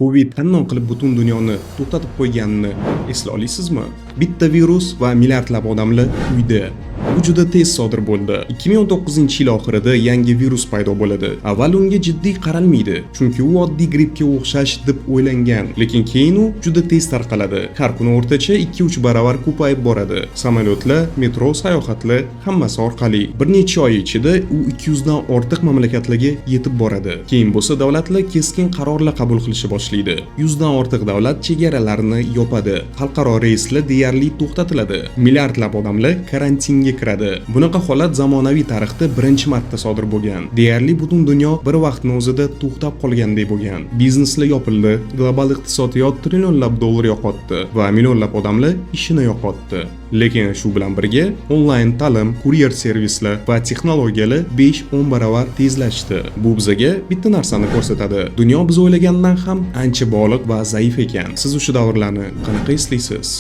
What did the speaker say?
Covid qandoq qilib butun dunyoni to'xtatib qo'yganini esla olasizmi? Bitta virus va milliardlab odamlar uyda. Bu juda tez sodir bo'ldi. 2019-yil oxirida yangi virus paydo bo'ladi. Avval unga jiddiy qaralmaydi, chunki u oddiy grippga o'xshash deb o'ylangan. Lekin keyin u juda tez tarqaladi. Har kuni o'rtacha 2-3 baravar ko'payib boradi. Samolyotlar, metro, sayohatlar, hammasi orqali. Bir necha oy ichida u 200 dan ortiq mamlakatlarga yetib boradi. Keyin bo'lsa davlatlar keskin qarorlar qabul qilishni boshlaydi. 100 dan ortiq davlat chegaralarini yopadi. Xalqaro reyslar deyarli to'xtatiladi. Milliardlab odamlar karantinga kiradi. Bunaqa holat zamonaviy tarixda birinchi marta sodir bo'lgan. Deyarli butun dunyo bir vaqtni o'zida to'xtab qolgandek bo'lgan. Bizneslar yopildi, global iqtisodiyot trillionlab dollar yo'qotdi va millionlab odamlar ishini yo'qotdi. Lekin shu bilan birga onlayn ta'lim, kuryer servislar va texnologiyalar 5-10 baravar tezlashdi. Bu bizaga bitta narsani ko'rsatadi. Dunyo biz o'ylagandan ham ancha bog'liq va zaif ekan. Siz o'sha davrlarni qanaqa eslaysiz?